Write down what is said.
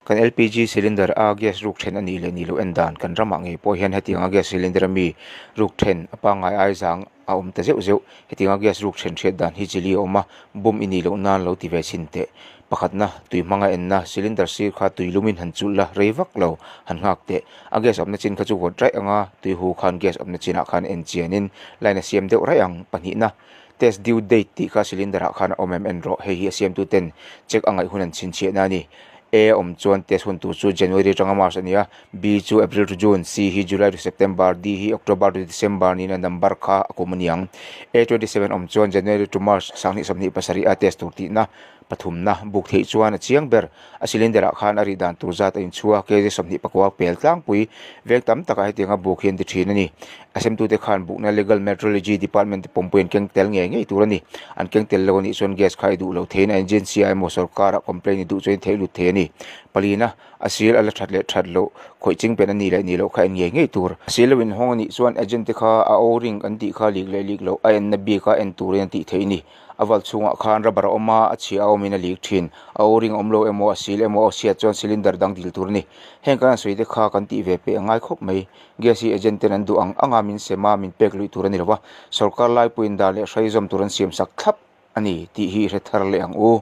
Kan LPG cylinder a gas ruk then a nih leh nih loh en dan kan ramah ngei pawh hian hetianga gas cylinder a mi ruk then a pangngai ai zang a awm ta zeuh zeuh. Hetianga gas ruk then hriat dan hi chili a awm a, bum i nih loh nan lo ti ve chhin teh. Pakhatna, tui hmanga enna cylinder sir kha tui lumin han chulh la, rei vak lo han nghak teh. A gas awmna chin kha chu vawt raih anga tui hu khan gas awmna chinah khan en chianin line a siam deuh raih ang. Pahnihna, test due date tih kha cylinder ah khan a awm em en rawh. Hei hi a siamtu ten check a ngaih hun an chhinchhiahna a ni. A awm chuan test hun tur chu January atanga March a ni a, B chu April to June, C hi July to September, D hi October to December niin a number kha a kum a ni ang. A 27 awm chuan January to March 2027 a test tur tihna pathumna buk theih chuan a chiang ber. A cylinder ah khan a rih dan tur zat a inchhu a, kg 24 pel tlangpui veng tam takah hetianga buk hi an ti thin a ni. A semtute khan bukna Legal Metrology Department te pawmpui an keng tel ngei ngei tur a ni. An keng tel lo a nih chuan gas kha i duh lo theiin a agency ah emaw sorkar ah complaint i duh chuan i theih lut thei a ni. Palina, a sil a la that leh that loh, khawih ching pen a nih leh nih loh kha en ngei ngei tur. A sil lo inhawng a nih chuan agent te kha a O-ring an tih kha lik leh lik loh a enna bik a en turin a tih theih a ni. A valve chhungah khan rubber a awm a, a chhia a awmin a lik thin. A O-ring a awm lo emaw, a sil emaw a chhiat chuan cylinder dang dil tur a ni. Heng kan han sawi te kha kan tih ve peh a ngai khawp mai. Gas hi agent ten an duh ang anga min sem a, min pek luih tur a ni lo va, sorkar laipuiin dan leh hrai zawm tur an siam sak thlap a ni tih hi i hre thar leh ang u.